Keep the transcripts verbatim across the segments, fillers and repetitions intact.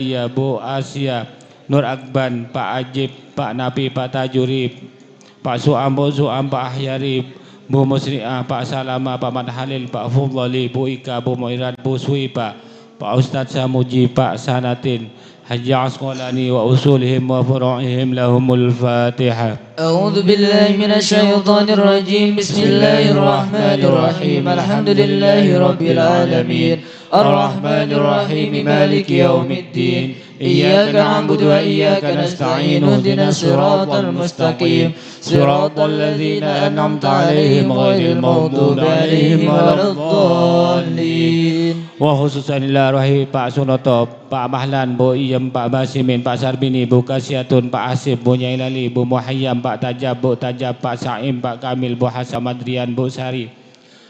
Iya, Bu Asia, Nur Akban, Pak Ajib, Pak Napi, Pak Tajurib, Pak Su'am, Bu Su'am, Pak Ahyarib, Bu Musri'ah, Pak Salama, Pak Mat Halil, Pak Fudhali, Bu Ika, Bu Muirat, Bu Suipa, Pak Ustadz Samuji, Pak Sanatin, Haji Asqalani wa usulihim wa furu'ihim lahumul Fatihah. أعوذ بالله من الشيطان الرجيم. بسم الله الرحمن الرحيم. الحمد لله رب العالمين. الرحمن الرحيم. مالك يوم الدين. إياك نعبد وإياك نستعين. اهدنا الصراط المستقيم. صراط الذين أنعمت عليهم غير المغضوب عليهم ولا الضالين. Wa khususan ila rohi Pak Sunoto, Pak Mahlan, Bu Iyem, Pak Basimin, Pak Sarbini, Bu Kasiatun, Pak Asif, Bu Nyailali, Bu Muhayyam, Pak Tajab, Bu Tajab, Pak Saim, Pak Kamil, Bu Hasan Madrian, Bu Sari,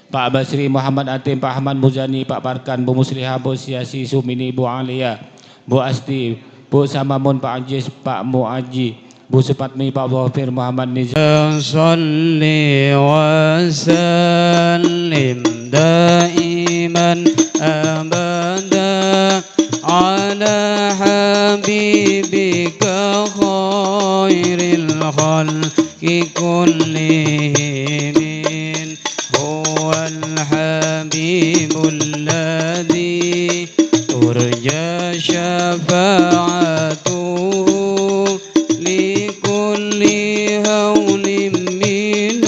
Pak Basri, Muhammad Atim, Pak Ahmad Muzani, Pak Parkan, Bu Musliha, Bu Siasi, Sumini, Bu Alia, Bu Asti, Bu Samamun, Pak Ajis, Pak Muaji, Bu Supatmi, Pak Dhofir, Muhammad Nizam. صل وسلم دائما أبدا على حبيبك خير الخلق كلهم. هو الحبيب الذي ترجى شفاعته لكل هول من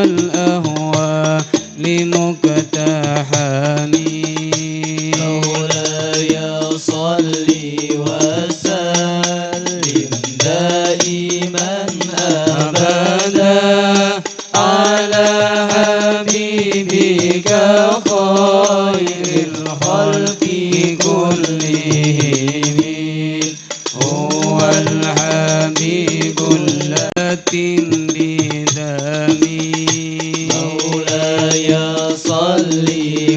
الأهوال مقتحم. مولاي صل وسلم دائما أبدا على حبيبك خير الخلق كلهم. هو الحبيب الذي بدمي. مولاي صل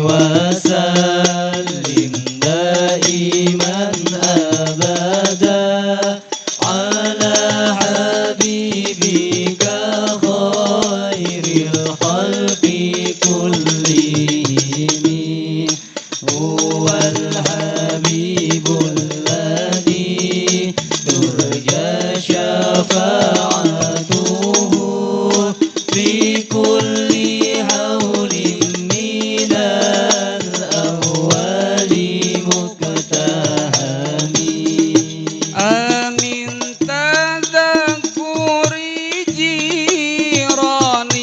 وسلم دائما أبدا على حبيبك خير الخلق كلهم. هو الحبيب الذي ترجى شفاعته في كل هول من الأهوال مقتحم. آمين. تذكر جيران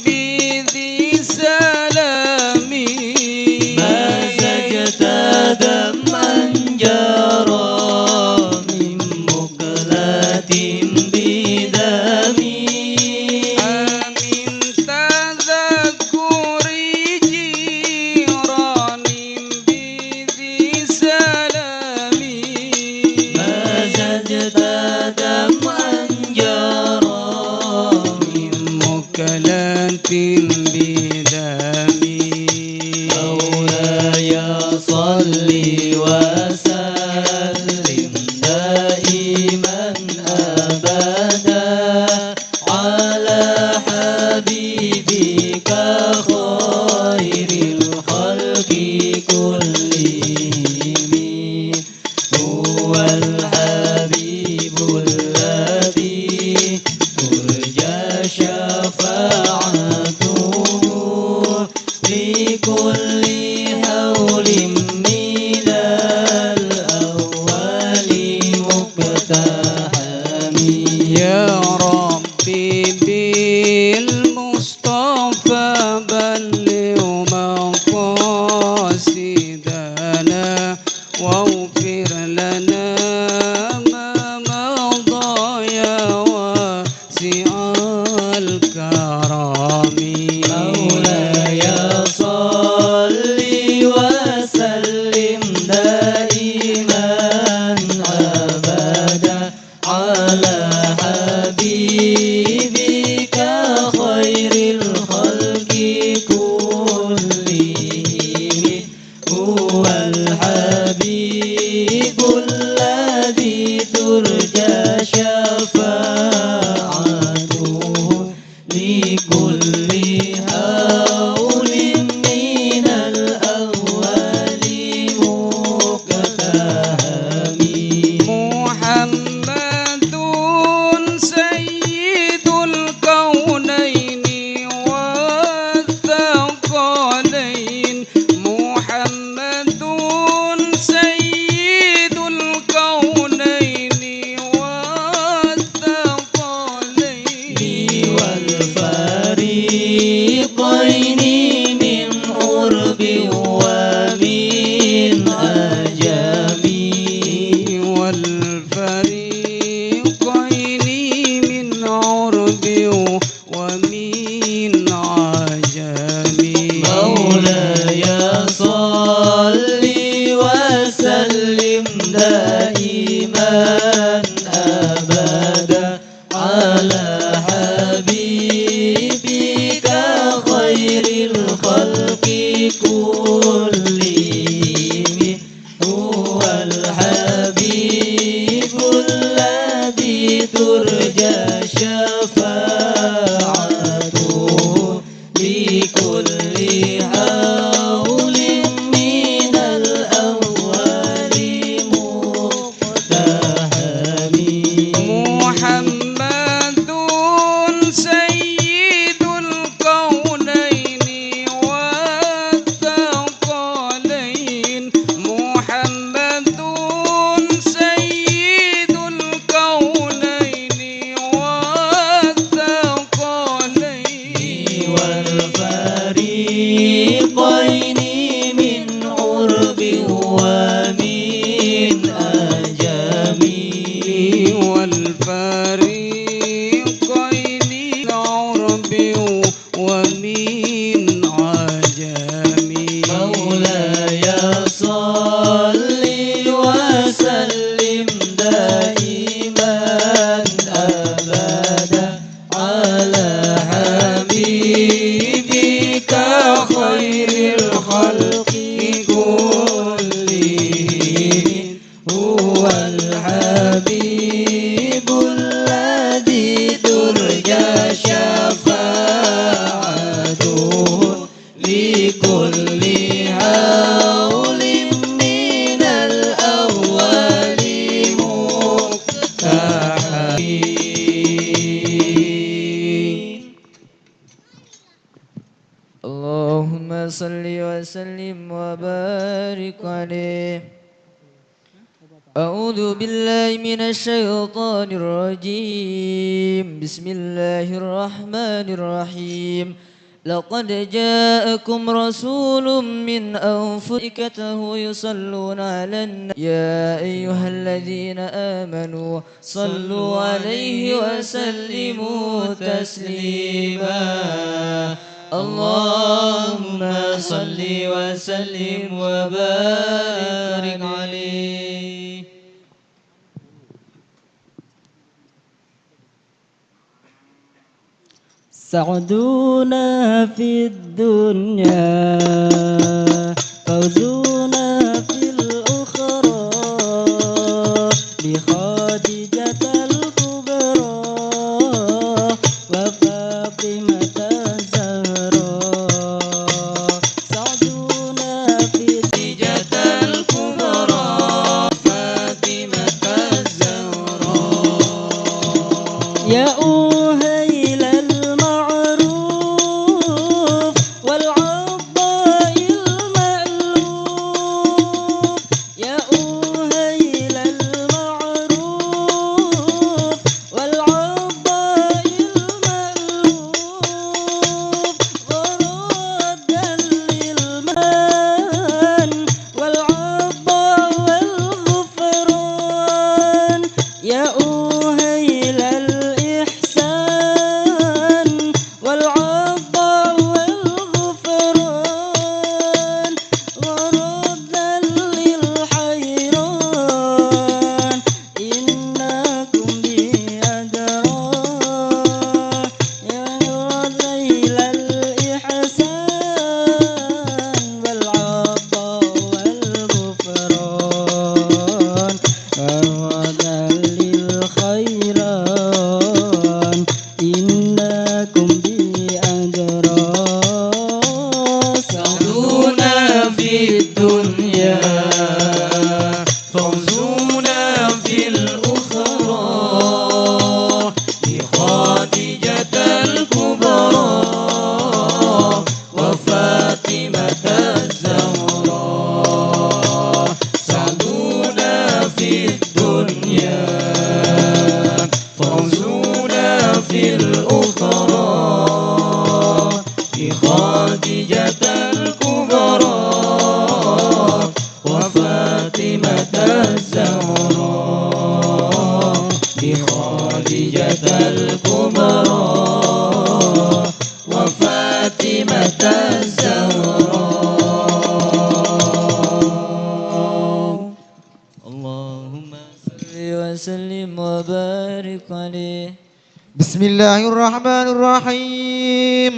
بذي سلام. مزجت دمعا جرى من مقلة بدم. آمين. تذكر جيران بذي سلام. مزجت دمعا جرى من مقلة بدم. مولاي صل وسلم دائما أبدا على حبيبك خير الخلق كلهم. هو الحبيب الذي ترجى شفاعته في كل هول من الأهوال مقتحم. يا رب بالمصطفى بلغ مقاصدنا واغفر لنا ما مضى يا واسع الكرم. مولاي صل وسلم دائما أبدا على حبيبك خير الخلق كلهم. هو الحبيب الذي ترجى شفاعته لكل هول من الأهوال مقتحم. دائما أبدا على حبيبك خير الخلق كلهم. هو الحبيب الذي ترجى شفاعته لكل حول من الأهوال مقتحم. محمد سيد الكونين والثقلين. محمد سيد الكونين والثقلين. والفريقين من عرب ومن عجم. والفريقين عرب ومن عجم. مولاي صل وسلم دائما أبدا على حبيبك خير الخلق كلهم. هو الحبيب الذي ترجى شفاعته لكل حول من الأهوال مقتحم. اللهم صل وسلم وبارك عليه. أعوذ بالله من الشيطان الرجيم. بسم الله الرحمن الرحيم. لقد جاءكم رسول من أنفسكم يصلون على النبي يا أيها الذين آمنوا صلوا عليه وسلموا تسليما. اللهم صل وسلم وبارك عليه. سعدنا في الدنيا، فوزنا في الأخرى، بخديجة الكبرى وفاطمة الزهراء. سعدنا في خديجة الكبرى، فاطمة الزهراء. يا أهيل المعروف والعضاء المألوف، يا أهيل المعروف والعضاء المألوف، وردا للمن والعضاء والغفران، يا أهيل الإحسان والعضاء والغفران، وردا للحيران، إنكم بي أدرى، يا أهيل الإحسان والعطاء والغفران، وردا للخيران، إنكم بي أدرى. سعدنا في الدنيا، فوزنا في الأخرى، بخديجة الكبرى وفاطمة الزهراء. سعدنا في الدنيا، فوزنا في الأخرى، بخديجة الكبرى وفاطمة الزهراء، بخديجة الكبرى وفاطمة الزهراء. اللهم اللهم صل وسلم وبارك عليه. بسم الله الرحمن الرحيم.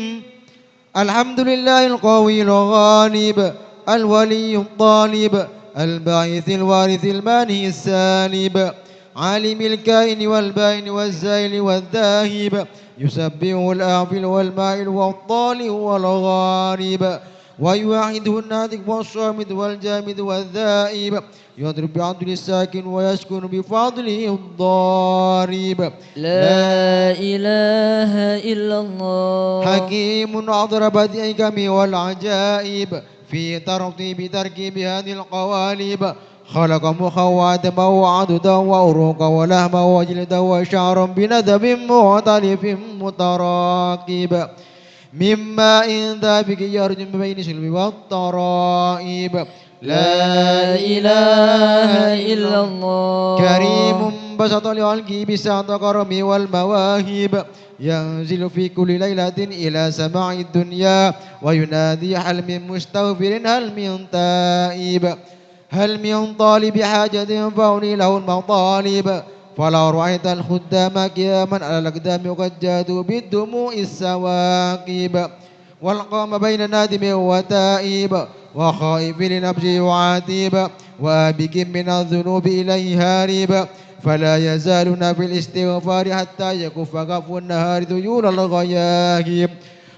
الحمد لله القوي الغالب، الولي الطالب، الباعث الوارث المانع السالب، عالم الكائن والبائن والزائل والذاهب، يسبحه الحافظ والمائل والطالع والغارب، ويوحده الناطق والصامت والجامد والذائب، يضرب بعدله الساكن ويسكن بفضله الضارب. لا إله إلا الله. حكيم أضرب بالحكم والعجائب في ترتيب تركيب هذه القوالب. خلق مخا وعظما وعضدا وعروقا ولحما وجلدا وشعرا بنسب مختلف متراكب. من ماء دافق يخرج من بين الصلب والترائب. لا إله إلا الله. كريم بسط لخلقه بساطة الكرم والمواهب. ينزل في كل ليلة إلى سماء الدنيا وينادي: هل من مستغفر؟ هل من تائب؟ هل من طالب حاجة؟ فأولي له المطالب. فلو رأيت الخدام قياما على الأقدام قد جادوا بالدموع الثواقب. والقوم بين نادم وتائب، وخائف لنفسه يعاتب، وآبق من الذنوب إليه هارب. فلا يزالون في الاستغفار حتى يكف كف النهار ذيول الغياهب.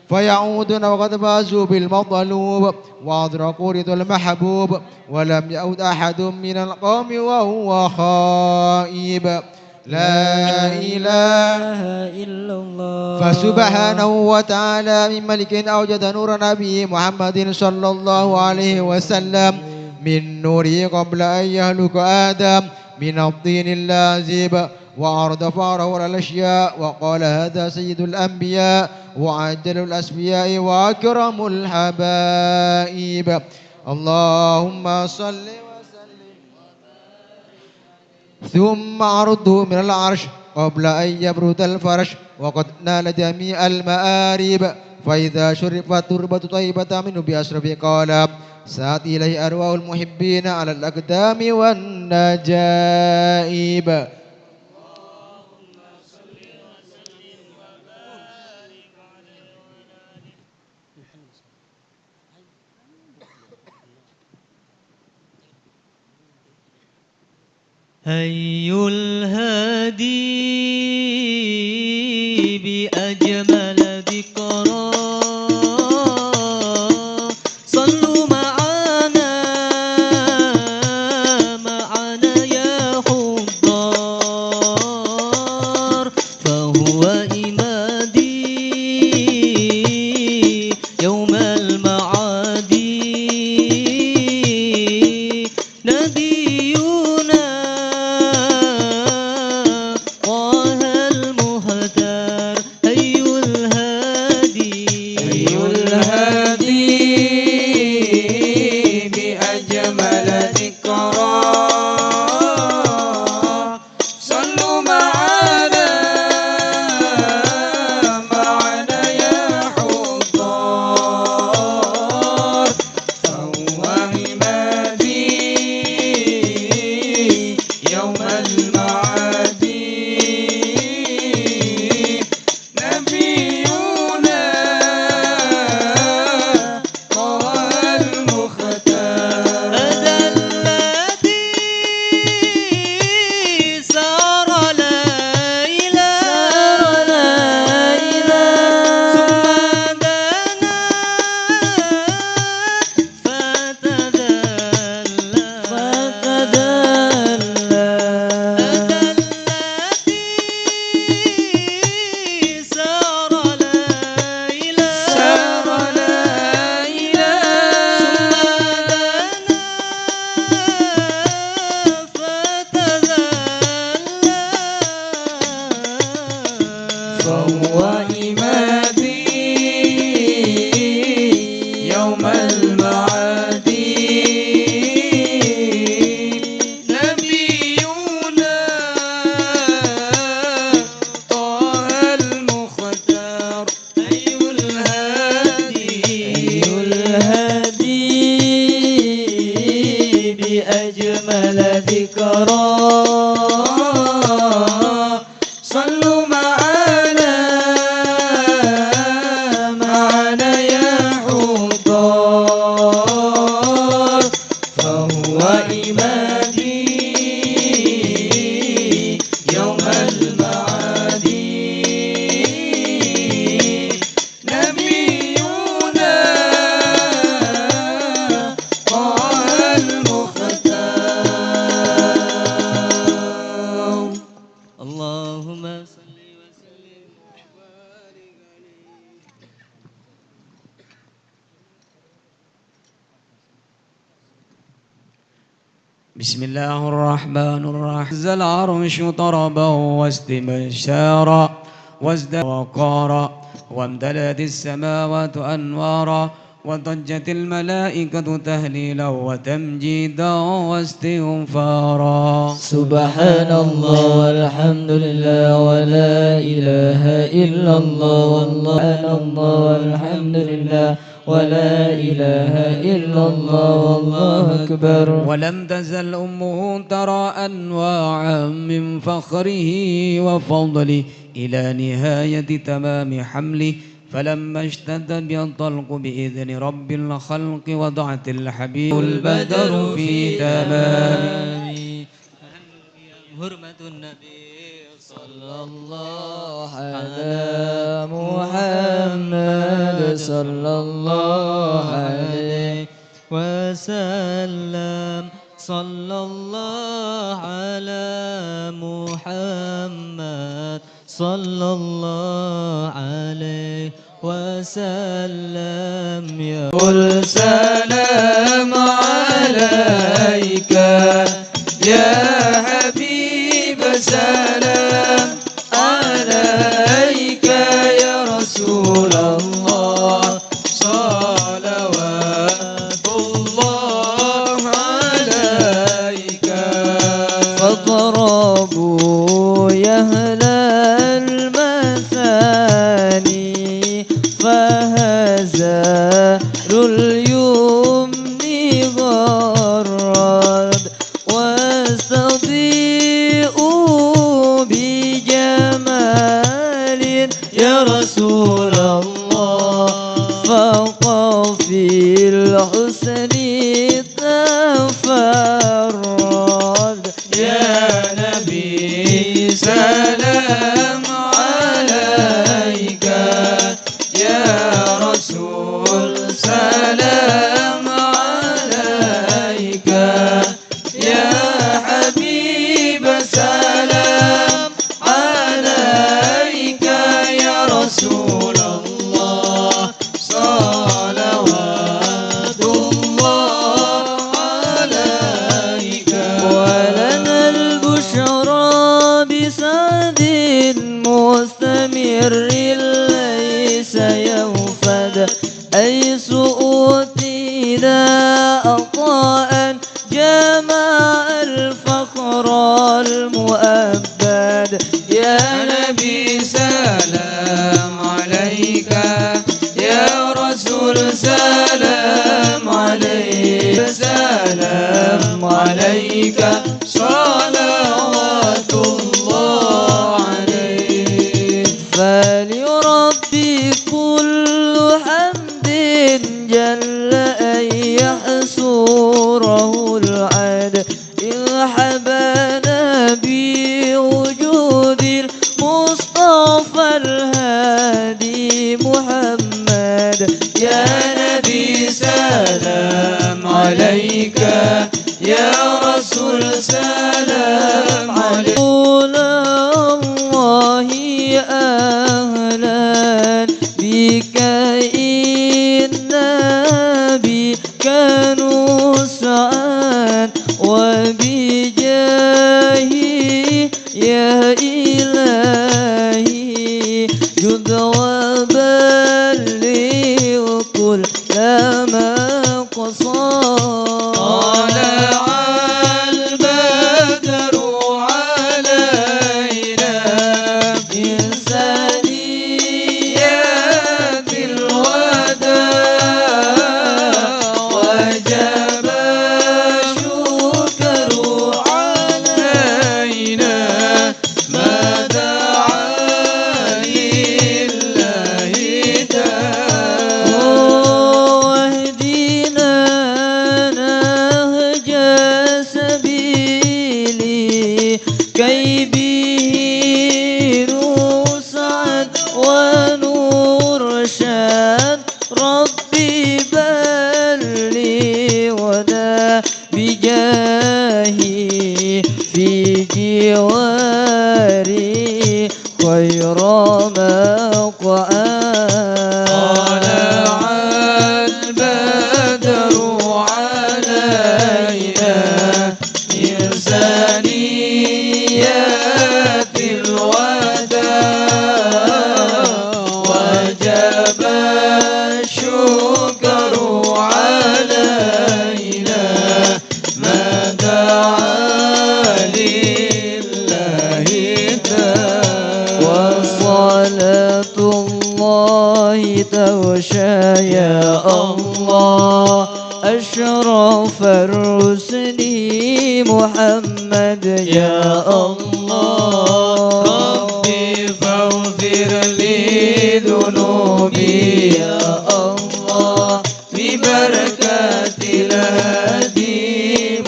فيعودون وقد فازوا بالمطلوب وأدركوا رضا المحبوب، ولم يعد أحد من القوم وهو خائب. لا إله إلا الله. فسبحانه وتعالى من ملك أوجد نور نبيه محمد صلى الله عليه وسلم من نوره قبل أن يخلق آدم من الطين اللازب، وعرض فخره على الأشياء وقال: هذا سيد الأنبياء وأجل الأصفياء وأكرم الحبائب. اللهم صل وسلم ثم عرضه من العرش قبل أن يبرز الفرش، وقد نال جميع المآرب، فإذا شرفت تربة طيبة منه بأشرف قال: سعت إليه أرواح المحبين على الأقدام والنجائب. هيا الهادي بأجمل ذكرى، صلوا معنا، معنا يا خضار، فهو عمادي يوم المعادي. نبينا طه المهتدي. صلوا معنا، معنا يا حضار، فهو عمادي يوم المعاد. نبينا طه المختار. اللهم صل وسلم وبارك عليه. بسم الله الرحمن الرحيم. اهتز العرش طربا واستبشارا وازداد وقارا وامتلأت السماوات أنوارا وضجت الملائكة تهليلا وتمجيدا واستغفارا. سبحان الله والحمد لله ولا إله إلا الله والله، سبحان الله والحمد لله ولا إله إلا الله والله أكبر. ولم تزل أمه ترى أنواعا من فخره وفضله إلى نهاية تمام حمله، فلما اشتد بها الطلق بإذن رب الخلق وضعت الحبيب البدر في تمام حرمة النبي صلى الله على محمد صلى الله عليه وسلم. صلى الله على محمد صلى الله عليه وسلم. يا قل سلام عليك يا حبيب، سلام عليك يا رسول الله، صلوات الله عليك. فاطربوا يا أهل المثاني، فهزال اليمن غرد، واستضيئوا بجمال يا رسول الله، فوق في الحسن تفرد. يا نبي سلام عليك، يا رسول سلام عليك، يا حبيب سلام عليك، يا رسول الله صلوات الله عليك. ولنا البشرى بسعد مستمر ليس ينفد، حيث أوتينا عطاء جمع الفخر المؤبد. يا نبي سلام عليك، يا رسول سلام عليك، سلام عليك، صلوات الله عليك. فلربي كل حمد جل أن يحصره العد، إذ حبانا بوجود المصطفى الهادي محمد. يا نبي سلام عليك، يا رسول محمد يا الله. رب فاغفر لي ذنوبي يا الله، ببركة الهادي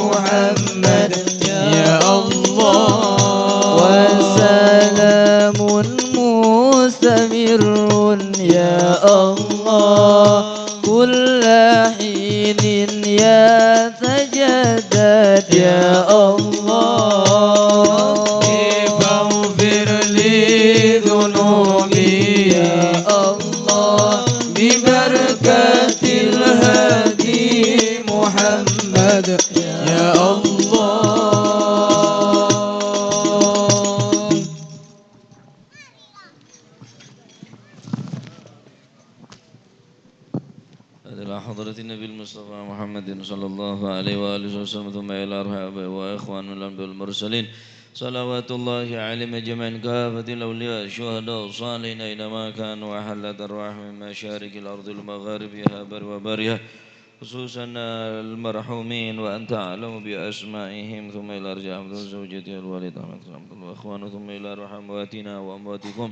محمد يا الله. وسلام مستمر يا الله، كل حين يتجدد يا الله. رب فاغفر لي ذنوبي يا الله، ببركة الهادي محمد يا الله. إلى حضرة النبي المصطفى محمد صلى الله عليه وآله وسلم، ثم إلى أرواح آبائنا وإخواننا الأنبياء والمرسلين، صلوات الله عليهم أجمعين، كافة الأولياء، الشهداء، الصالحين، أينما كانوا، وحلت أرواحهم من مشارق الأرض لمغاربها، بر وبرها، خصوصا المرحومين وأنت أعلم بأسمائهم، ثم إلى أرواح أفضل زوجته الوالد أحمد بن عبد الله وإخوانه، ثم إلى أرواح أمواتنا وأمواتكم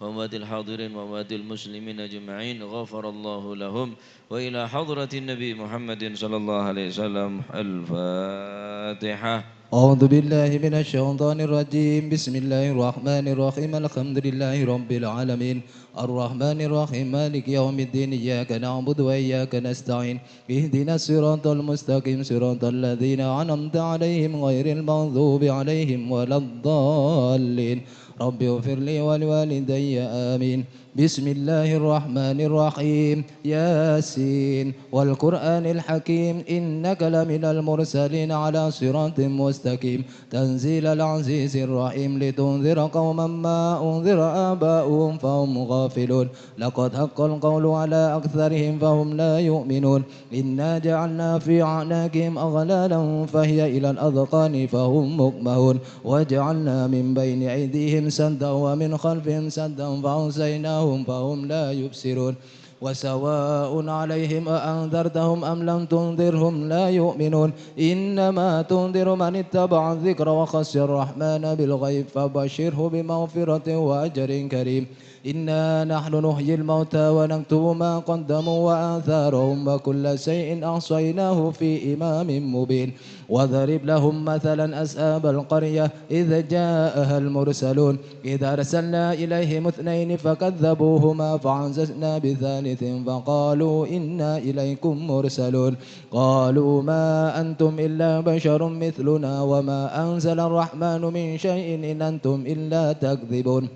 وأموات الحاضرين وأموات المسلمين أجمعين، غفر الله لهم، وإلى حضرة النبي محمد صلى الله عليه وسلم. الفاتحة. أعوذ بالله من الشيطان الرجيم. بسم الله الرحمن الرحيم. الحمد لله رب العالمين. الرحمن الرحيم. مالك يوم الدين. إياك نعبد وإياك نستعين. اهدنا الصراط المستقيم. صراط الذين أنعمت عليهم غير المغضوب عليهم ولا الضالين. رب اغفر لي ولوالدي. آمين. بسم الله الرحمن الرحيم. ياسين. والقرآن الحكيم. إنك لمن المرسلين على صراط مستقيم. تنزيل العزيز الرحيم. لتنذر قوما ما أنذر آباؤهم فهم غافلون. لقد حق القول على أكثرهم فهم لا يؤمنون. إنا جعلنا في أعناقهم أغلالا فهي إلى الأذقان فهم مقمحون. وجعلنا من بين أيديهم سدا ومن خلفهم سدا فأغشيناهم فهم لا يبصرون. وسواء عليهم أأنذرتهم أم لم تنذرهم لا يؤمنون. إنما تنذر من اتبع الذكر وخشي الرحمن بالغيب فبشره بمغفرة وأجر كريم. إنا نحن نحيي الموتى ونكتب ما قدموا وآثارهم وكل شيء أحصيناه في إمام مبين. واضرب لهم مثلا أصحاب القرية إذ جاءها المرسلون إذ أرسلنا إليهم اثنين فكذبوهما فعززنا بثالث فقالوا إنا إليكم مرسلون. قالوا ما أنتم إلا بشر مثلنا وما أنزل الرحمن من شيء إن أنتم إلا تكذبون.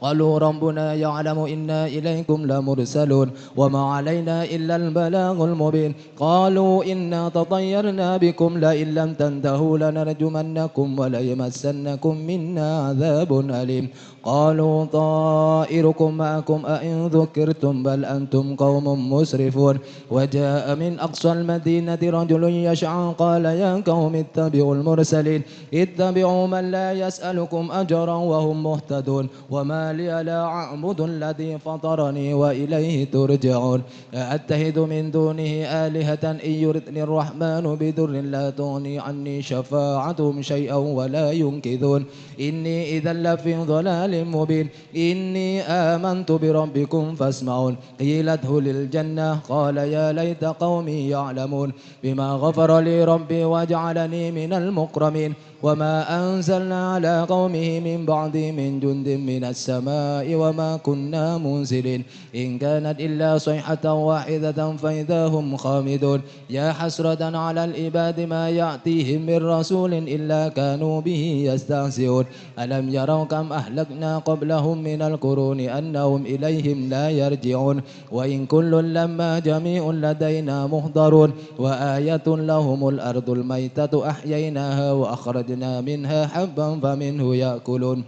قالوا ربنا يعلم إنا إليكم لمرسلون وما علينا إلا البلاغ المبين. قالوا إنا تطيرنا بكم لئن لم تنتهوا لنرجمنكم وليمسنكم منا عذاب أليم. قالوا طائركم معكم أئن ذكرتم بل أنتم قوم مسرفون. وجاء من أقصى المدينة رجل يسعى قال يا قوم اتبعوا المرسلين اتبعوا من لا يسألكم أجرا وهم مهتدون. وما لي لا أعبد الذي فطرني وإليه ترجعون. أأتخذ من دونه آلهة إن يردني الرحمن بضر لا تغني عني شفاعتهم شيئا ولا ينقذون. إني إذا لفي ضلال مبين. إني آمنت بربكم فاسمعون. قيل ادخل الجنة. قال يا ليت قومي يعلمون. بما غفر لي ربي وجعلني من المكرمين. وما أنزلنا على قومه من بعده من جند من السماء وما كنا منزلين. إن كانت إلا صيحة واحدة فإذا هم خامدون. يا حسرة على العباد ما يأتيهم من رسول إلا كانوا به يستهزئون. ألم يروا كم أهلكنا قبلهم من القرون أنهم إليهم لا يرجعون. وإن كل لما جميع لدينا محضرون. وآية لهم الأرض الميتة أحييناها وأخرجنا منها حبا فمنه يأكلون.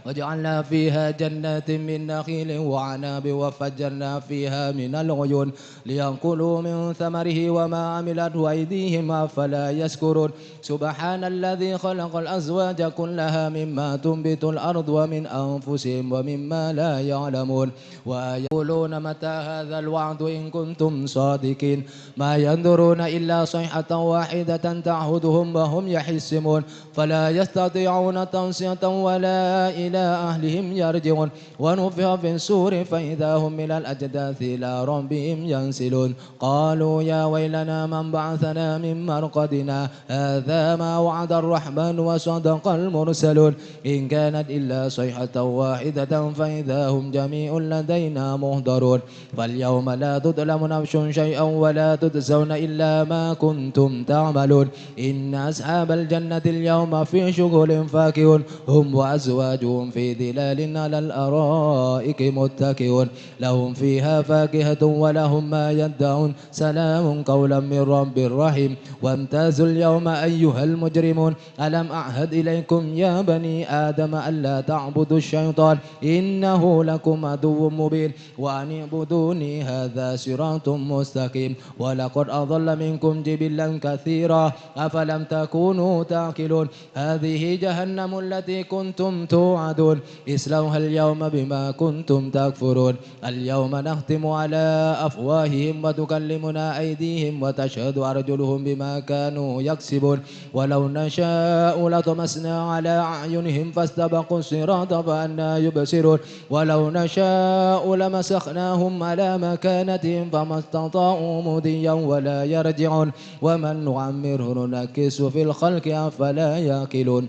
وجعلنا فيها جنات من نخيل وأعناب وفجرنا فيها من العيون ليأكلوا من ثمره وما عملته أيديهم أفلا يشكرون. سبحان الذي خلق الأزواج كلها مما تنبت الأرض ومن أنفسهم ومما لا يعلمون. ويقولون متى هذا الوعد إن كنتم صادقين. ما ينظرون إلا صيحة واحدة تأخذهم وهم يخصمون. فلا يستطيعون توصية ولا إلى أهلهم يرجعون. ونفخ في الصور فإذا هم من الأجداث إلى ربهم ينسلون. قالوا يا ويلنا من بعثنا من مرقدنا، هذا ما وعد الرحمن وصدق المرسلون. إن كانت إلا صيحة واحدة فإذا هم جميع لدينا محضرون. فاليوم لا تظلم نفس شيئا ولا تجزون إلا ما كنتم تعملون. إن أصحاب الجنة اليوم في شغل فاكهون. هم وأزواجهم في ظلال على الأرائك متكئون. لهم فيها فاكهة ولهم ما يدعون. سلام قولا من رب رحيم. وامتازوا اليوم أيها المجرمون. ألم أعهد إليكم يا بني آدم ألا تعبدوا الشيطان إنه لكم عدو مبين. وأن اعبدوني هذا صراط مستقيم. ولقد أضل منكم جبلا كثيرا أفلم تكونوا تعقلون. هذه جهنم التي كنتم توعدون. اصلوها اليوم بما كنتم تكفرون. اليوم نختم على أفواههم وتكلمنا أيديهم وتشهد أرجلهم بما كانوا يكسبون. ولو نشاء لطمسنا على أعينهم فاستبقوا الصراط فأنى يبصرون. ولو نشاء لمسخناهم على مكانتهم فما استطاعوا مضيا ولا يرجعون. ومن نعمره ننكسه في الخلق أفلا يعقلون.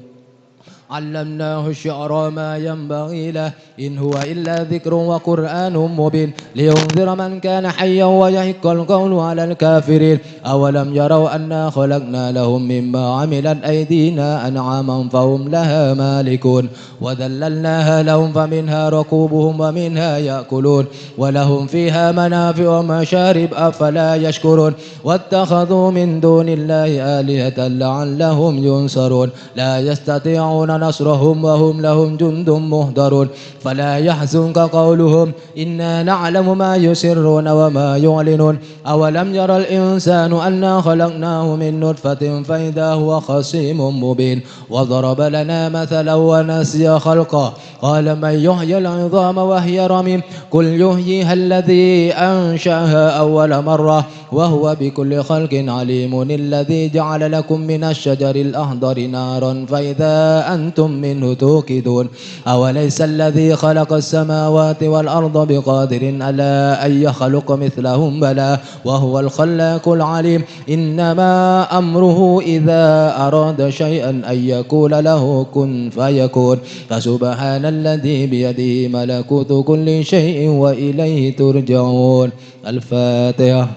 علمناه الشعر ما ينبغي له إن هو إلا ذكر وقرآن مبين لينذر من كان حيا ويحق القول على الكافرين. أولم يروا أنا خلقنا لهم مما عملت أيدينا أنعاما فهم لها مالكون. وذللناها لهم فمنها ركوبهم ومنها يأكلون ولهم فيها منافع ومشارب أفلا يشكرون. واتخذوا من دون الله آلهة لعلهم ينصرون. لا يستطيعون نصرهم وهم لهم جند محضرون. فلا يحزنك قولهم إنا نعلم ما يسرون وما يعلنون. أولم ير الإنسان أنا خلقناه من نطفة فإذا هو خصيم مبين. وضرب لنا مثلا ونسي خلقه قال من يحيي العظام وهي رميم. قل يحييها الذي أنشأها أول مرة وهو بكل خلق عليم. الذي جعل لكم من الشجر الأخضر نارا فإذا أنتم منه توقدون. أوليس الذي خلق السماوات والأرض بقادر على أن يخلق مثلهم؟ بلى وهو الخلاق العليم. إنما أمره إذا أراد شيئا أن يقول له كن فيكون. فسبحان الذي بيده ملكوت كل شيء وإليه ترجعون. الفاتحة.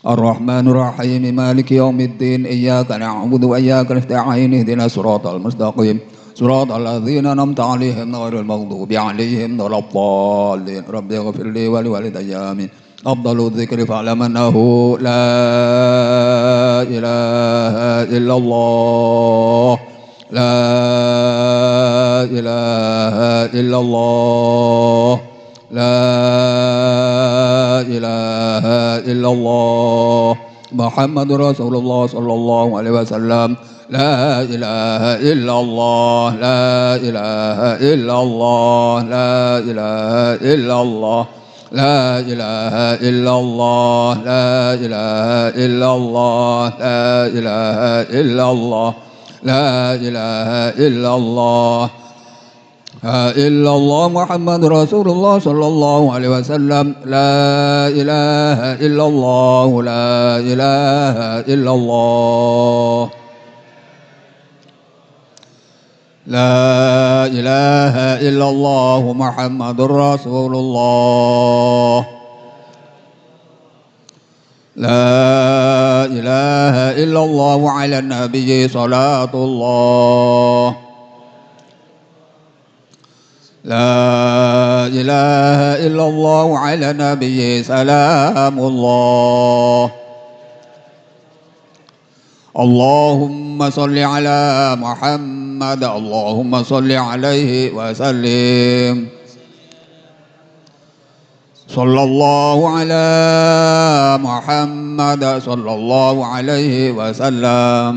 الرحمن الرحيم. مالك يوم الدين. إياك نعبد وإياك نستعين. اهدنا الصراط المستقيم. صراط الذين أنعمت عليهم غير المغضوب عليهم ولا الضالين. رب اغفر لي ولوالدي. آمين. أفضل الذكر فاعلم أنه لا إله إلا الله. لا إله إلا الله. لا إله إلا الله. محمد رسول الله صلى الله عليه وسلم. لا إله إلا الله. لا إله إلا الله. لا إله إلا الله. لا إله إلا الله. لا إله إلا الله. لا إله إلا الله. لا إله إلا الله. إلا الله محمد رسول الله صلى الله عليه وسلم. لا إله إلا الله. لا إله إلا الله. لا إله إلا الله محمد رسول الله. لا إله إلا الله وعلى النبي صلاة الله. لا إله إلا الله وعلى النبي سلام الله. اللهم صل على محمد، اللهم صل عليه وسلم. صلى الله على محمد، صلى الله عليه وسلم.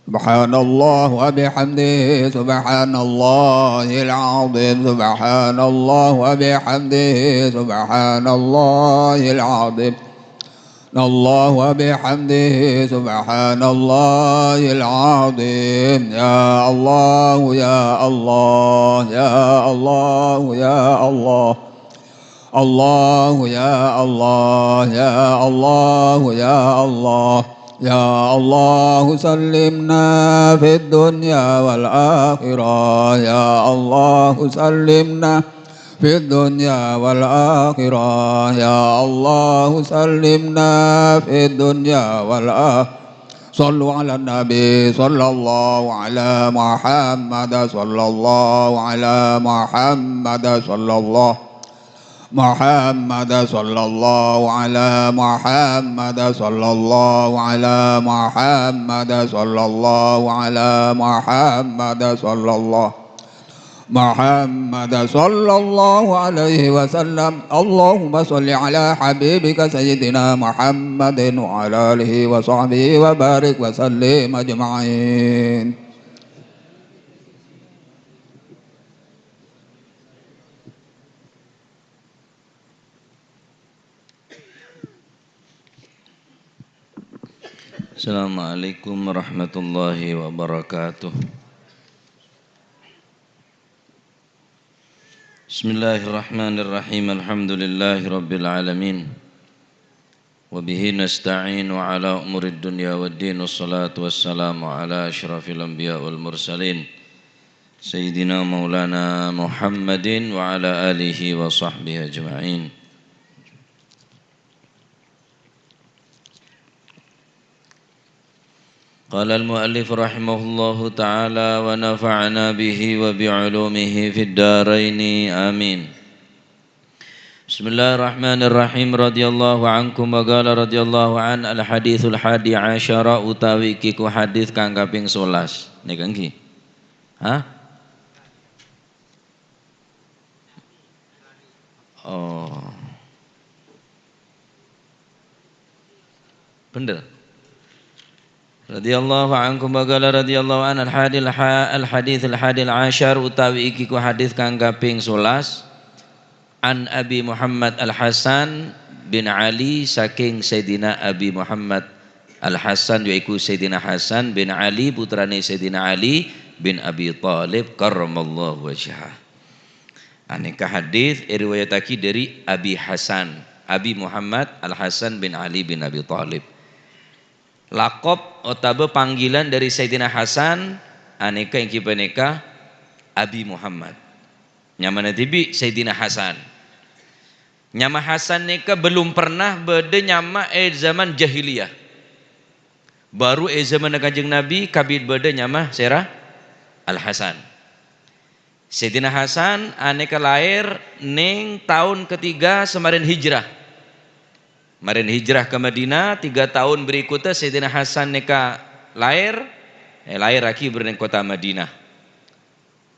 سبحان الله وبحمده، سبحان الله العظيم، سبحان الله وبحمده، سبحان الله العظيم. الله وبحمده، سبحان الله العظيم. يا الله، يا الله، يا الله، يا الله. الله، يا الله، يا الله، يا الله. يا الله، سلمنا في الدنيا والآخرة. يا الله، سلمنا في الدنيا والآخرة. يا الله، سلمنا في الدنيا والآخرة. صلوا على النبي، صلى الله على محمد، صلى الله على محمد، صلى الله محمد، صلى الله على محمد، صلى الله على محمد، صلى الله على محمد، صلى الله محمد، صلى الله عليه وسلم. اللهم صل على حبيبك سيدنا محمد وعلى آله وصحبه وبارك وسلم أجمعين. Assalamualaikum warahmatullahi wabarakatuh. Bismillahirrahmanirrahim. Alhamdulillahi rabbil alamin. Wa bihi nasta'inu ala umurid dunya waddin. Wassalatu wassalamu ala asyrafil anbiya wal mursalin, Sayyidina Maulana Muhammadin wa ala alihi wa sahbihi ajma'in. Qala al-mu'allif rahimahullahu ta'ala wa nafa'ana bihi wa bi ulumihi fid daraini, amin. Bismillahirrahmanirrahim. Radhiyallahu ankum wa qala radhiyallahu an al-hadithul hadi asyara utawi iki ku hadis kang kaping sebelas. Nèka ngghi? Hah? Oh. Bhender. Radhiyallahu ankum wa qala radhiyallahu an al-hadil ha-, al-hadithil hadil asyar utawi iki ku hadis kang kaping sebelas. An Abi Muhammad Al-Hasan bin Ali saking Sayyidina Abi Muhammad Al-Hasan yaiku Sayyidina Hasan bin Ali putrane Sayyidina Ali bin Abi Thalib karramallahu wajhah. Anèka hadis èriwayataghi dhâri Abi Hasan, Abi Muhammad Al-Hasan bin Ali bin Abi Thalib. Lakop otabâ panggilan dhâri Sayyidina Hasan anèka èngghi panèka Abi Muhammad. Nyamana dhibi' Sayyidina Hasan. Nyama Hasan nèka belum pernah bâdâ nyama è zaman jahiliyah. Baru è zamanna Kanjeng Nabi kabit bâdâ nyama sèra Al-Hasan. Sayyidina Hasan anèka laèr neng taon ketiga samarèn hijrah. Marèn hijrah ka Madinah, tiga taon berikutnya Sayyidina Hasan nèka laèr, eh, laèrraghi bâreng kota Madinah.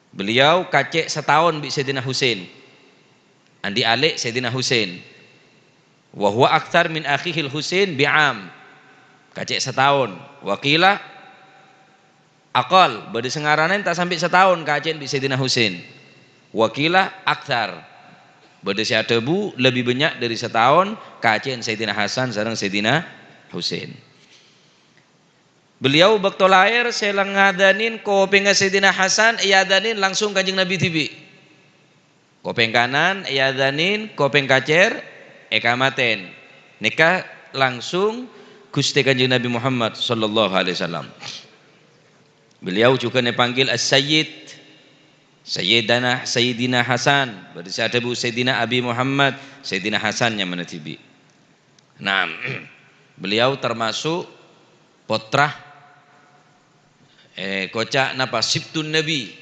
Beliau kacè' sataon bi' Sayyidina Husain. Andi' alè' Sayyidina Husain. Wa huwa aktsar min akhihil Husain bi'am. Kacè' sataon. Wa qila aqal, bâdâ sè ngaranè ta' sambi' sataon kacè'en bi' Sayyidina Husain. Wa qila aktsar. Bâdâ sè adhâbu lebbi bânnya' dhâri sataon kacè'en Sayyidina Hasan sareng Sayyidina Husain. Beliau bâkto laèr sè la-, ngadanin kopèngnga Sayyidina Hasan èadanin langsung Kanjeng Nabi dhibi'. Kopèng kanan èadanin, kopèng kacèr èkamatèn. Nèka langsung Ghustè Kanjeng Nabi Muhammad sallallahu alaihi wasallam. Beliau juga dipanggil As-Sayyid, Sayyidana, Sayyidina Hasan. Bâdâ sè adhâbu Sayyidina Abi Muhammad, Sayyidina Hasan nyamana dhibi'. Nah, beliau termasuk pottra, eh, koca' napa, Sibtun Nabi,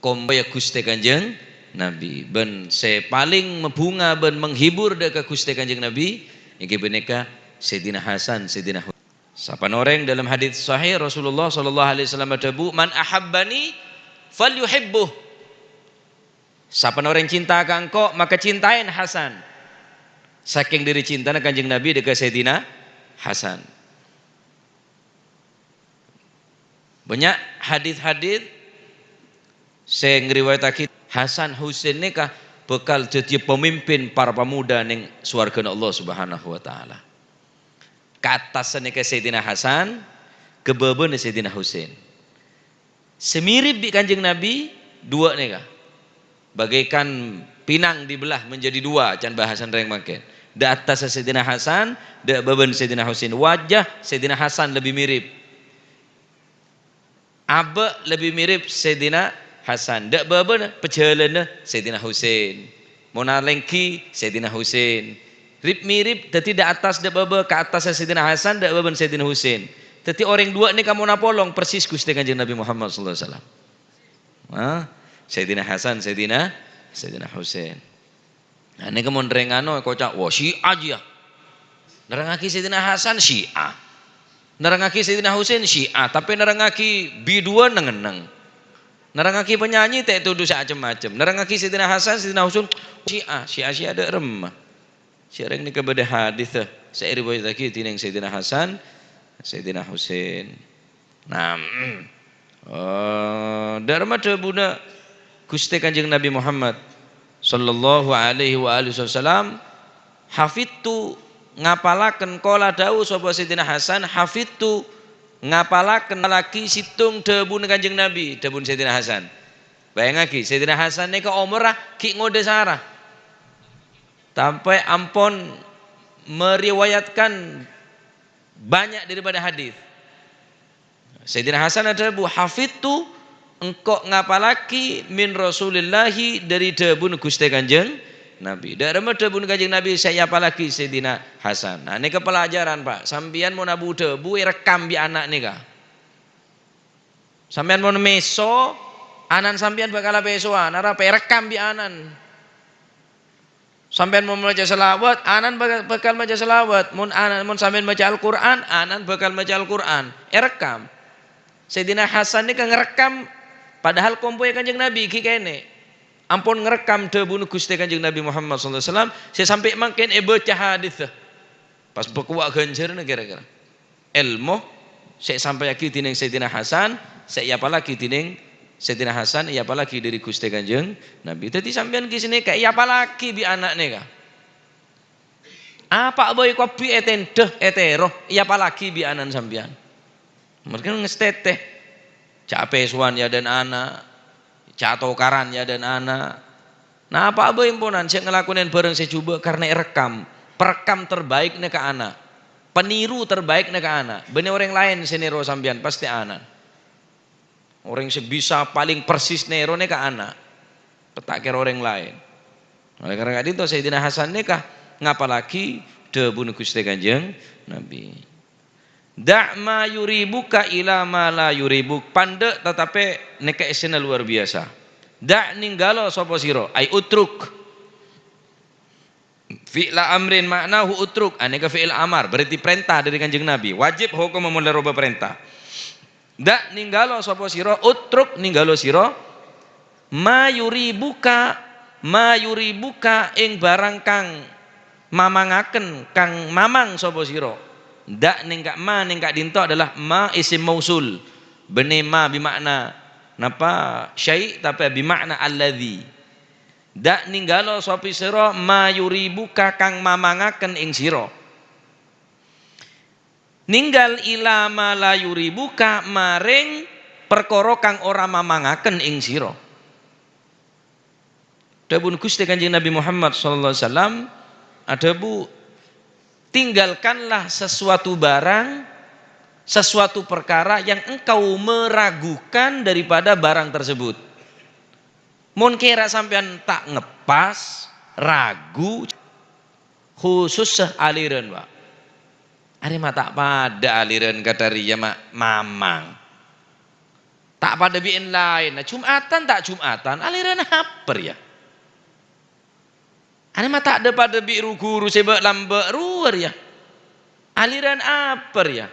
kompoyya Ghustè Kanjeng Nabi. Bân sè palèng mabhunga bân menghibur dhâ' ka Ghustè Kanjeng Nabi, èngghi panèka Sayyidina Hasan, Sayyidina Hu-, Sapanèka orèng, dalam hadits sahih Rasulullah sallallahu alaihi wasallam adhâbu, "Man ahabbani falyuhibbuh." Sapanèka orèng cinta ka engko', maka cintaèn Hasan. Sakèng dhâri cintana Kanjeng Nabi dâ' ka Sayyidina Hasan. Bânnya' hadits-hadits sè ngriwayattaghi Hasan Husain nèka bhâkal dhâddhiyâ pamimpin para pemuda neng sowarghâna Allah Subhanahu wa Ta'ala. Ka attas nèka Sayyidina Hasan, ka bâbâna Sayyidina Husain. Sè mirip bi' Kanjeng Nabi, duwâ' nèka. Bagaikan pinang dibelah menjadi dua, can bhâsana rèng mangkèn. Dâ' attassa Sayyidina Hasan, dâ' bâbâna Sayyidina Husain. Wajah Sayyidina Hasan lebbi mirip. Abâ' lebbi mirip Sayyidina Hasan. Dâ' bâbâna pajhâlânna Sayyidina Husain. Mon alèngghi Sayyidina Husain. Rip-mirip, dhâddhi dâ' attas dâ' bâbâ ka attassa Sayyidina Hasan, dâ' bâbâna Sayyidina Husain. Dhâddhi orèng duwâ' nèka mon apolong persis Ghustè Kanjeng Nabi Muhammad sallallahu alaihi wasallam. Ha? Sayyidina Hasan, Sayyidina, Sayyidina Husain. Nah, nèka mon rèng ano èkoca', "Wah, Syiah jiyâ." Nerrangngaghi Sayyidina Hasan, Syiah. Nerrangngaghi Sayyidina Husain, Syiah. Tapè nerrangngaghi biduwâ neng-enneng. Nerrangngaghi penyanyi ta' ètodhu sè cem-macem. Nerrangngaghi Sayyidina Hasan, Sayyidina Husain, Syiah. Syiah-Syiah dâ' remma. Sè orèng nèka bâdâ hadits, eh, sè èriwayattaghi dhinèng Sayyidina Hasan, Sayyidina Husain. Nah, eh, dâ' remma dhâbuna Ghustè Kanjeng Nabi Muhammad sallallahu alaihi wa alihi wasallam, "Hafidtu," ngapalaken, qala dâbu sapa Sayyidina Hasan, "Hafidtu," ngapalaken lagi sèttong dhâbuna Kanjeng Nabi, dhâbuna Sayyidina Hasan. Bâjângngaghi, Sayyidina Hasan nèka omorra ghi' ngodâ sara. Sampè' ampon meriwayatkan banyak daripada hadits. Sayyidina Hasan adhâbu, "Hafidtu, engko' ngapalaghi min Rasulillahi, dhâri dhâbuna Ghustè Kanjeng Nabi." Dâ' remma dhâbuna Kanjeng Nabi sè èapalaghi Sayyidina Hasan. Nah, nèka pelajaran, Pak. Sampèyan mon abu-dhâbu èrekkam bi' ana' nèka. Sampèyan mon mèso, ana'na sampèyan bhâkal apèsowan, arapa èrekkam bi' ana'na. Sampèyan mon maca shalawat, ana'na bhâkal, bhâkal maca shalawat. Mon ana', mon sampèyan maca Al-Qur'an, ana'na bhâkal maca Al-Qur'an. Èrekkam. Sayyidina Hasan nèka ngarekkam, padahal kompoyya Kanjeng Nabi ghi' kènè'. Ampon ngarekkam dhâbuna Ghustè Kanjeng Nabi Muhammad sallallahu alaihi wasallam, sè sampè' mangkèn èbâca hadits. Pas bâkto ghânjhârânna kèra-kèra. Èlmo sè èsampèyaghi dhinèng Sayyidina Hasan, sè èapalaghi dhinèng Sayyidina Hasan, èapalaghi dhâri Ghustè Kanjeng Nabi. Dhâddhi sampèyan ghi' sanèka èapalaghi bi' ana' nèka. Apa bhâi kabbhi ètendhâ, ètèro, èapalaghi bi' ana'na sampèyan. Mungkin ngastètè. Ca' apèsowan è adâ'na ana', ca' tokaran è adâ'na ana'. Napa bhâi emponan sè ngalakonè bhârâng sè jhubâ' karna èrekkam? Perekkam terbaik nèka ana'. Peniru terbaik nèka ana'. Bânnè orèng laèn sè nèro sampèyan, pastè ana'. Orèng sè bisa palèng persis nèro nèka ana'. Petta' kèra orèng laèn. Oleh karena ka'dinto Sayyidina Hasan nèka ngapalaghi dhâbuna Ghustè Kanjeng Nabi. "Da' ma yuribuka ila ma la yuribuk." Pandâ' tatapè nèka èssèna luar biasa. "Da', nènggala sapa sira," ai utruk. "Fi'la amrin ma'nahu utruk." Ah, nèka fi'il amar, berarti perintah dari Kanjeng Nabi. Wajib hukum mon la roba perintah. "Da', nènggala sapa sira, utruk, nènggala sira, ma yuribuka, ma yuribuka, ing barang kang mamangaken, kang mamang sapa sira." Da' nèng ka-, ma nèng ka'dinto adalah ma isim mausul. Bânnè ma bi makna napa? Syai', tapè bi makna alladzi. "Da' nènggala sapa sira ma yuribuka, kang mamangaken ing sira." Nènggal ila ma la yuribuka, marèng parkara kang ora mamangaken ing sira. Dhâbuna Ghustè Kanjeng Nabi Muhammad sallallahu alaihi wasallam adhâbu, "Tinggalkanlah sesuatu barang, sesuatu perkara yang engkau meragukan daripada barang tersebut." Mon kèra sampèyan ta' ngeppas, ragu, khusus sè alèran, Pak. Arè ma' ta' padâ alèran kadhâriyâ ma-, mamang. Ta' padâ bi' èn laèn. Nah, Jum'atan ta' Jum'atan, alèran apa rèya? Arè ma' ta' dhâ-padâ bi' ru-ghuru sè bâ'-lambâ' rowa rèya. Aliran apa rèya?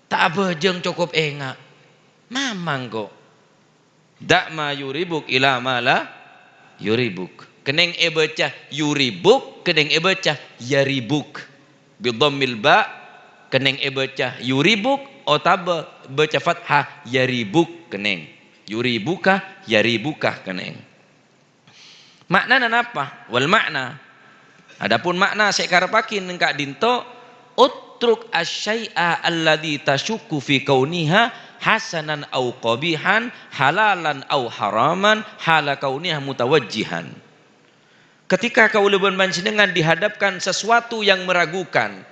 Ta' abhâjâng cokop enga'. Mamang ko'. Da' ma yuribuk ila ma la yuribuk. Kennèng èbâca yuribuk, kennèng èbâca yaribuk. Bidhammil ba, kennèng èbâca yuribuk, otabâ bâca fathah yaribuk kennèng. Yuribuka, yaribuka kennèng. Ma'nana napa? Wal ma'na. Adapun makna sè èkarebbhâghi neng ka'dinto, "Utruk asy-syai'a alladzi tasyukku fi kauniha hasanan au qabihan, halalan au haraman, hala kauniha mutawajjihan." Ketika kaulâ bân panjhennengngan dihadapkan sesuatu yang meragukan,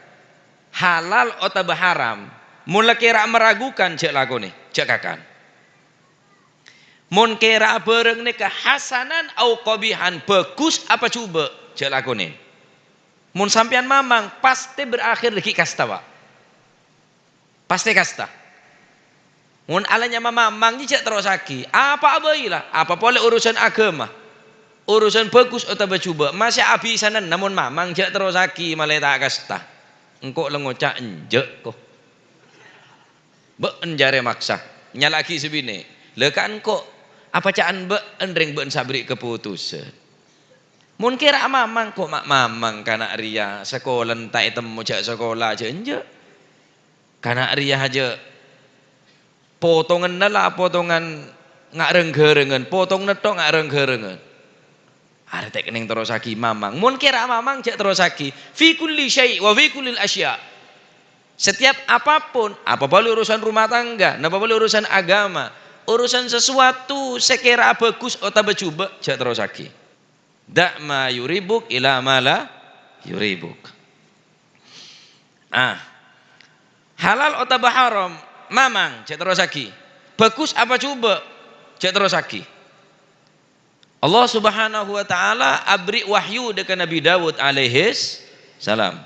halal otabâ haram, mon la kèra meragukan, jhâ' lakonè, jhâ' kakan. Mon kèra bhârâng nèka hasanan au qabihan, bhâghus apa jhubâ', jhâ' lakonè. Mon sampèyan mamang, pastè berakhir dhâggi' kasta, Pa'. Pastè kasta. Mon ala nyama mamang, jhâ' terrossaghi. Apa'a bhâi la, apa polè urusan aghâma. Urusan bhâghus otabâ jhubâ', masè abhisananna mon mamang, jhâ' terrossaghi, malè ta' kasta. Engko' la ngoca' enjâ', ko. Bâ'en jârèya maksa, nyala'aghi sè binè'. "La, kan ko' apa ca'an bâ'en rèng bâ'en sè aberri' kapotosan?" Mon kèra mamang, ko' ma-, mamang kana' rèya, sakola ta' ètemmo jhâ' sakola, jhâ' enjâ'. Kana' rèya jhâ' potonganna la potongan nga' reng-ghârengan, potonganna tho nga' reng-ghârengan. Arè ta' kennèng terrossaghi mamang. Mon kèra mamang, jhâ' terrossaghi. Fi kulli syai' wa fi kullil asya'. Setiap apapun, apa polè urusan rumah tangga, napa polè urusan aghâma, urusan sesuatu sè kèra bhâghus otabâ jhubâ', jhâ' terrossaghi. Da' ma yuribuk ila ma la yuribuk. Ah. Halal otabâ haram, mamang, jhâ' terrossaghi. Bhâghus apa jhubâ', jhâ' terrossaghi. Allah Subhanahu wa Ta'ala aberri' wahyu dâ' ka Nabi Daud alaihis salam.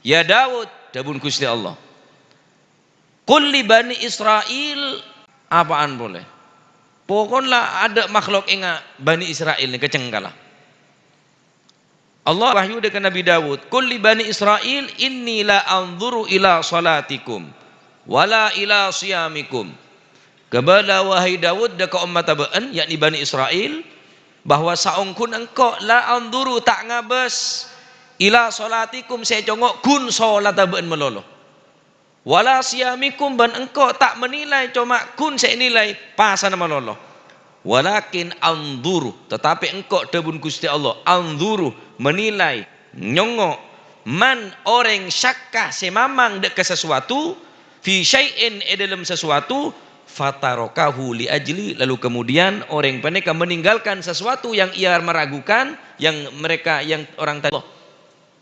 "Ya Daud," dhâbuna Ghustè Allah, "qul li bani Israil," apa'an polè? Pokon la adâ' makhlok enga' Bani Israil nèka cengkala. Allah wahyu dâ' ka Nabi Daud, "Qul li bani Israil, inni la anzuru ila salatikum, wa la ila siyamikum." Kabâlâ, wahai Daud, dâ' ka ommatta bâ'en, yakni Bani Israil, bahwa saongghuna engko' la anzuru, ta' ngabâs, ila salatikum, sè ècongo' ghun solatta bâ'en malolo. "Wa la siyamikum," bân engko' ta' menilai coma ghun sè ènilai pasana malolo. "Walakin anzuru," tatapè engko' dhâbuna Ghustè Allah, "anzuru," menilai, nyongngo', "man," orèng, "syakka," sè mamang dâ' ka sasuwatu, "fi syai'in," è dâlem sasuwatu, "fatarakahu li ajli," lalu kemudian orèng panèka meninggalkan sesuatu yang ia meragukan, yang mereka, yang orang tadi.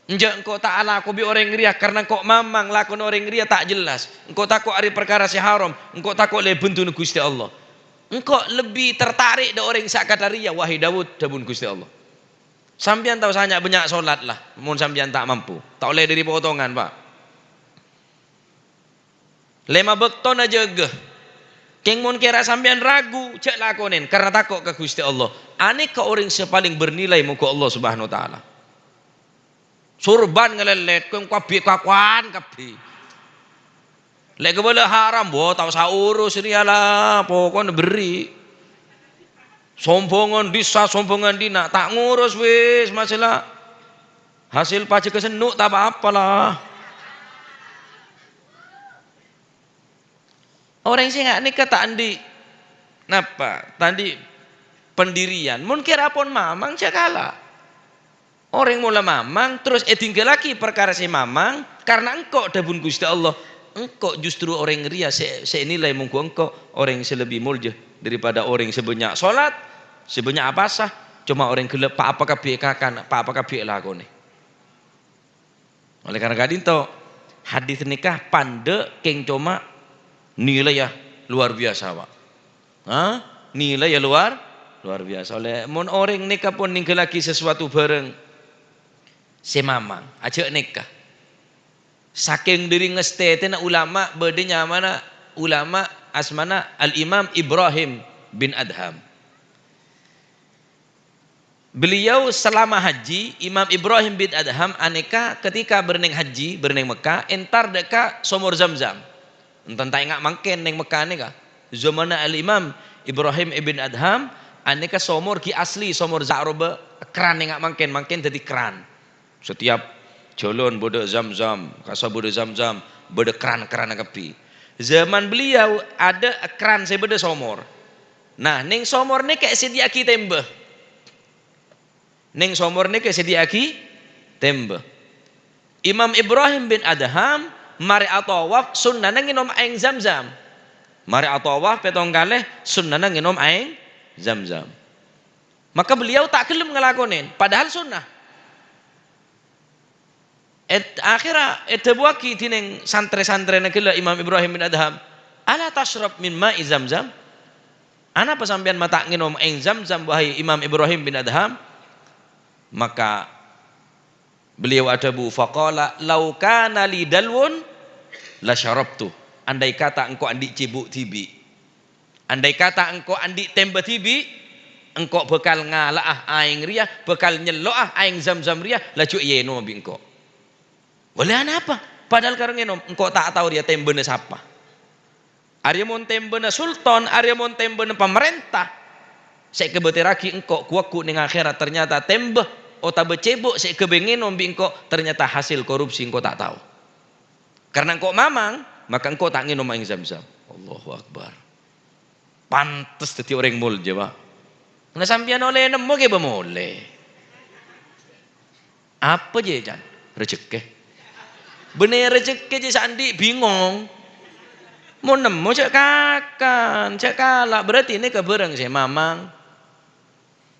Enjâ' engko' ta' alako bi' orèng rèya, karna engko' mamang lakona orèng rèya ta' jelas. Engko' tako' arè parkara sè haram, engko' tako' la èbhândhuna Ghustè Allah. Engko' lebbi tertarik dâ' orèng sè akadhâ rèya, wahai Daud, dhâbuna Ghustè Allah. Sampèyan tao sanya' bânnya' solat la, mon sampèyan ta' mampu. Ta' ollè dhâri potongan, Pa'. Lèma bâktona jâgâ. Kèng mon kèra sampèyan ragu, jâ' lakonè, karna tako' ka Ghustè Allah. Anèka orèng sè palèng bernilai mongghu Allah Subhanahu wa Ta'ala. Sorban ngalèlèt, kèng kabbhi kakowan kabbhi. Lè' kabâlâ haram, wah, ta' osa urus rèya la, pokokna berri'. Sombhângan dissa, sombhângan dinna', ta' ngurus wis, masalah hasil pajhâgghâ senno' ta' pa-apa la. Orèng sè nga' nèka ta' andi', napa? Ta' andi' pendirian. Mon kèra pon mamang, jâ' kala. Orèng mola mamang, terros èdingghâllaghi parkara sè mamang, karna engko' dhâbuna Ghustè Allah, "Engko' justru orèng rèya sè, sè ènilai mongghu engko' orèng sè lebbi molja daripada orèng sè bânnya' solat, sè bânnya' apasa, coma orèng ghellâ' pa-apa kabbhi èkakan, pa-apa kabbhi èlakonè." Oleh karena ka'dinto, hadis nèka pandâ' kèng coma nilaiya luar biasa, Pa'. Ha? Nilaiya luar, luar biasa. Oleh, mon orèng nèka pon ningghâllaghi sasuwatu bhârâng sè mamang, ajâ' nèka. Sakèng dhâri ngastètèna ulama bâdâ nyamana ulama asmana Al-Imam Ibrahim bin Adham. Beliau selama haji, Imam Ibrahim bin Adham anèka ketika bârâ neng haji, bârâ neng Mekkah, entar dâ' ka somor Zamzam. Enten ta' enga' mangkèn neng Mekkah nèka. Zamanna Al-Imam Ibrahim ibn Adham, anèka somor ghi' asli, somor Za'robâ, kran enga' mangkèn, mangkèn dhâddhi kran. Setiap jhâlân bâdâ Zamzam, kassa bâdâ Zamzam, bâdâ kran-kran kabbhi. Zaman beliau ada kran sè bâdâ somor. Nah, neng somor nèka èsèdiyâ'aghi tèmbâ. Neng somor nèka èsèdiyâ'aghi tèmbâ. Imam Ibrahim bin Adham marè atawaf sunnana ngènom aèng Zamzam. Marè atawaf pètto kalè sunnana ngènom aèng Zamzam. Maka beliau ta' ghellem ngalakonè, padahal sunnah. Ed-, akhèrra èdhâbuwâghi dhinèng santrè-santrèna ghellâ' Imam Ibrahim bin Adham, "Ala tasyrab min ma'i Zamzam?" "Anapa sampèyan ma' ta' ngènom aèng Zamzam, wahai Imam Ibrahim bin Adham?" Maka beliau adhâbu, "Faqala, 'Lau kana li dalwun, la syarabtu.'" Andai kata engko' andi' cèbo' dhibi', andai kata engko' andi' tèmbâ dhibi', engko' bhâkal ngala'a aèng rèya, bhâkal nyello'a aèng Zamzam rèya, laju èènoma bi' engko'. Wali anapa? Padahal karo ngènom, engko' ta' tao rèya tèmbâna sapa. Arèya mon tèmbâna sultan, arèya mon tèmbâna pamarènta, sè èkabâtèrraghi engko' ghu-lagghu neng akhèrat, ternyata tèmbâ otabâ cèbo' sè èghâbây ngènom bi' engko' ternyata hasil korupsi, engko' ta' tao. Karena engko' mamang, maka engko' ta' ngènom aèng Zamzam. Allahu Akbar. Pantes dhâddhi orèng molja, Pak. Nah, sampèyan ollè nemmo kèbâ molè. Apa jiyâ, Can? Rejhekkè. Bânnè rejhekkè jiyâ sè andi' bingong. Mon nemmo jhâ' kakan, jhâ' kala', berarti nèka bhârâng sè mamang.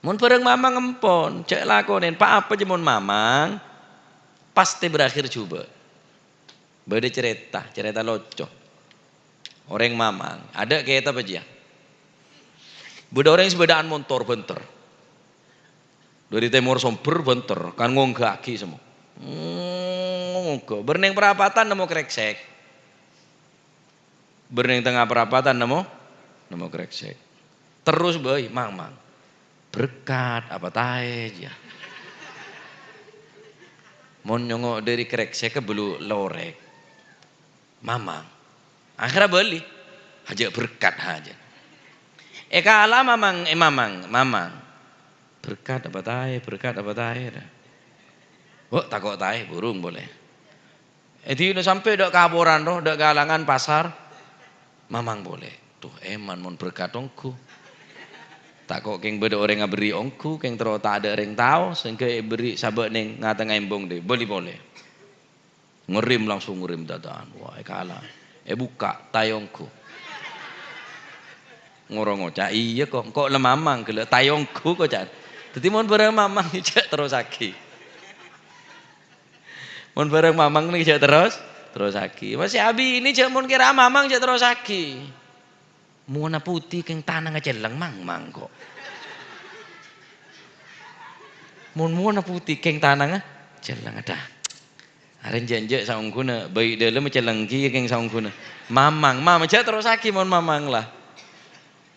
Mon bhârâng mamang empon, jhâ' lakonè, pa-apa jiyâ mon mamang, pastè berakhir jhubâ'. Bâdâ carèta, carèta loco. Orèng mamang, adâ' kètab jiyâ. Bâdâ orèng sè bâdâ'ân montor bhânter. Dâri tèmor sombher bhânter, kan ngongghâ'aghi semmo. Ngongghâ, bârâ neng parapatan nemmo krèksèk. Bârâ neng tengnga parapatan nemmo, nemmo krèksèk. Terros bhâi, "Mang, Mang, berkat apa taè, jiyâ?" Mon nyongngo' dâri krèksèk ka bâllu lorèk. Mamang. Akhèrra bâli. Hajâ' berkat hajâ'. Èkala mamang, è mamang, mamang. "Berkat apa taè, berkat apa taè?" Wah, tako' taè, burung polè. È dinna sampè' dâ' kaporan ro, dâ' kalangan pasar. Mamang polè. Duh, èman mon berkat ongghu. Tako' kèng bâdâ orèng aberri' ongghu, kèng terro ta' adâ' orèng tao, sèngghâ èberri' sabâ' neng nga'-tengnga embong dâ', bâli polè. Ngerrem, langsung ngerrem dâdâ'ân. Wah, èkala. Èbukka', taè ongghu. Ngoro ngoca', "Iyâ kok, engko' la mamang ghellâ', taè ongghu kok," ca'na. Dhâddhi mon bârâng mamang, jhâ' terrosaghi. Mon bârâng mamang nèka jhâ' terros, terrosaghi. Masih abinè jhâ' mon kèra mamang jhâ' terrosaghi. Monna putè kèng tanangnga celleng, Mang, Mang, kok. Mon monna putè kèng tanangnga celleng, adâ. Arèya jhâ'-jhâ' saongghuna, bâi' dâlemma celleng kèya kèng saongghuna. Mamang, mamang, jhâ' terrosaghi mon mamang la.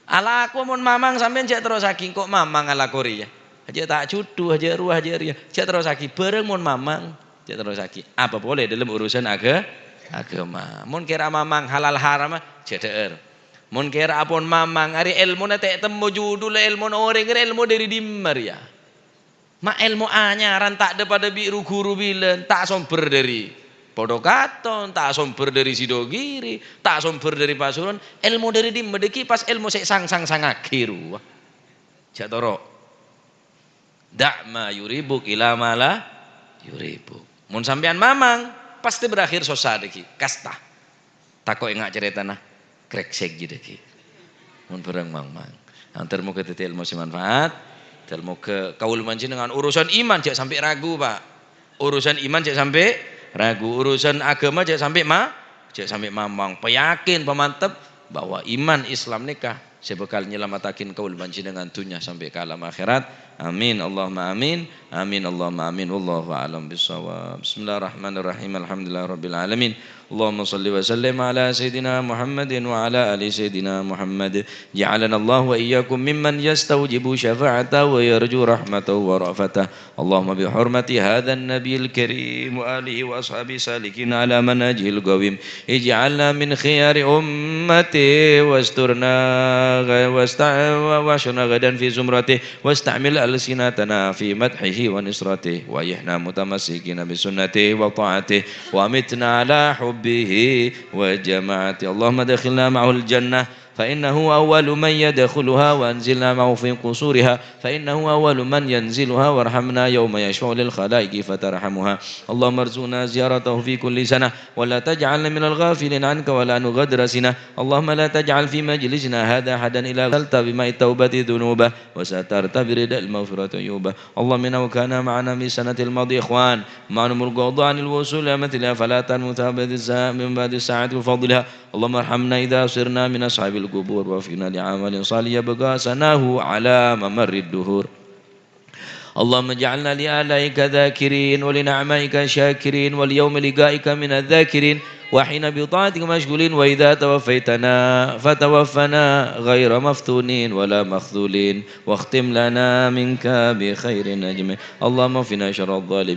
Alako mon mamang sampèyan jhâ' terrosaghi, engko' mamang alako rèya. Jhâ' ta' jhudhu, jhâ' rowa, jhâ' rèya. Jhâ' terrosaghi, bârâng mon mamang, jhâ' terrosaghi. Apa polè dâlem urusan aga-, agama. Mon kèra mamang halal haram, jhâ' dhâ'âr. Mon kèra pon mamang, arè èlmona ta' temmo jhudhu la èlmona orèng, rè èlmo dâri dimma rèya? Ma' èlmo anyaran ta' dhâ-padâ bi' ru-ghuru bilân, ta' sombher dâri Podokaton, ta' sombher dâri Sidogiri, ta' sombher dâri Pasuruan, èlmo dâri dimma dhâggi' pas èlmo sè sang-sang-sangaghi rowa. Jhâ' toro'. Da' ma yuribuk ila ma la yuribuk. Mon sampèyan mamang, pastè berakhir sossa dhâggi', kasta. Tako' enga' carètana, krèksèk jiyâ dhâggi'. Mon bârâng mamang. Antar moghâ dhâddhi èlmo sè manfaat. Dâl moghâ kaulâ panjhennengngan urusan iman jhâ' sampè' ragu, Pak. Urusan iman jhâ' sampè' ragu. Urusan agama jhâ' sampè' ma-, jhâ' sampè' mamang. Payakin, pamantep bahwa iman Islam nèka sè bhâkal nyalamettaghi kaulâ panjhennengngan dhunnya sampè' ka alam akhèrat. Amin, Allahumma amin. Amin, Allahumma amin. Wallahu a'lam bissawab. Bismillahirrahmanirrahim. Alhamdulillahirabbil alamin. Allahumma shalli wa sallim ala sayyidina Muhammadin wa ala ali sayyidina Muhammad. Ja'alanallahu wa iyyakum mimman yastawjibu syafa'atahu wa yarju rahmatahu wa ra'fatahu. Allahumma bi hurmati hadzan nabiyil karim wa alihi wa ashabihi salikin ala manhajihil qawim. Ij'alna min khiyari ummati wasturna gha-, wasta-, wa-, wahsyurna ghadan fi zumratihi. واستعمل ألسنتنا في مدحه ونصرته، وأحينا متمسكين بسنته وطاعته، وأمتنا على حبه وجماعته. اللهم أدخلنا معه الجنة، فإنه أول من يدخلها، وأنزلنا معه في قصورها، فإنه أول من ينزلها، وارحمنا يوم يشفع للخلائق فترحمها. اللهم ارزقنا زيارته في كل سنة، ولا تجعلنا من الغافلين عنك ولا نغادر سنة. اللهم لا تجعل في مجلسنا هذا أحدا إلا غسلت بماء التوبة ذنوبه، وسترت برضا المغفرة عيوبه. اللهم إنه كان معنا في السنة الماضية إخوان، معهم القضاء عن الوصول إلى مثلها، فلا تموتنا بعد الساعة، من بعد الساعة بفضلها. اللهم ارحمنا إذا صرنا من أصحاب القبور، ووفقنا لعمل صالح يبقى أثره على ممر الدهور. اللهم اجعلنا لآلائك ذاكرين، ولنعمائك شاكرين، وليوم لقائك من الذاكرين، وحين بطاعتك مشغولين، وإذا توفيتنا فتوفنا غير مفتونين ولا مخذولين، واختم لنا منك بخير أجمعين. اللهم اكفنا شر الظالمين.